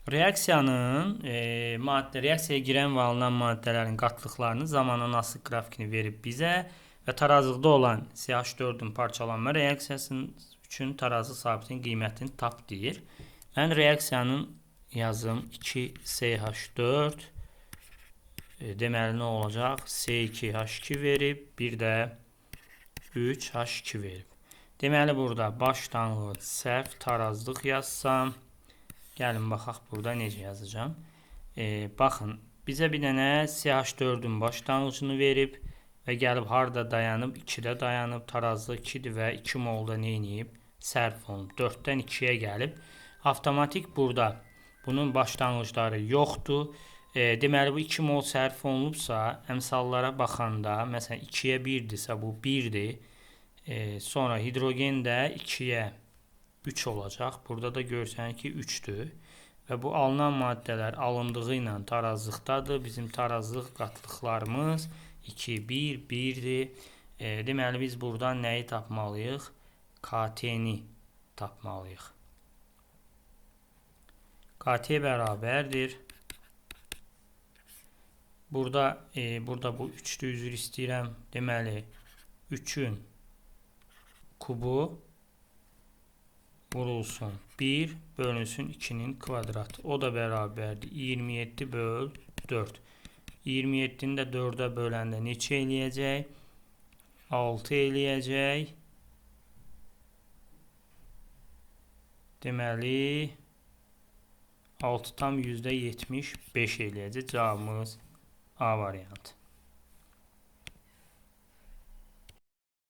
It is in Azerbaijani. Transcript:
Reaksiyanın reaksiyaya girən və alınan maddələrin qatlıqlarını zamanın asıq qrafikini verib bizə və tarazlıqda olan CH4-ün parçalanma reaksiyasının üçün tarazlıq sabitinin qiymətini tap deyir. Mən reaksiyanın yazım 2CH4 deməli nə olacaq? C2H2 verib, bir də 3H2 verib. Deməli burada başlanğıc səhv tarazlıq yazsam, gəlin baxaq burada necə yazacağam. Baxın, bizə bir dənə CH4-ün başlanğıcını verib və gəlib harada dayanıb? 2-də dayanıb. Tarazlıq 2-dir və 2 molda nə eləyib? Sərf olunub. 4-dən 2-yə gəlib. Avtomatik burada bunun başlanğıcları yoxdur. Deməli bu 2 mol sərf olunubsa, əmsallara baxanda, məsələn 2-yə 1-dirsə bu 1-dir. Sonra hidrogen də 2-yə 3 olacaq. Burada da görsənir ki 3-dür. Və bu alınan maddələr alındığı ilə tarazlıqdadır. Bizim tarazlıq qatlıqlarımız 2, 1, 1-dir. Deməli biz buradan nəyi tapmalıyıq? KT-ni tapmalıyıq. KT bərabərdir. Burada bu 3-dür, üzr istəyirəm. Deməli 3-ün kubu vurulsun 1 bölünsün 2-nin kvadratı. O da bərabərdir. 27 böl 4. 27-ni də 4-ə böləndə neçə eləyəcək? 6 eləyəcək. Deməli 6,75 eləyəcək. Cavabımız A variantı.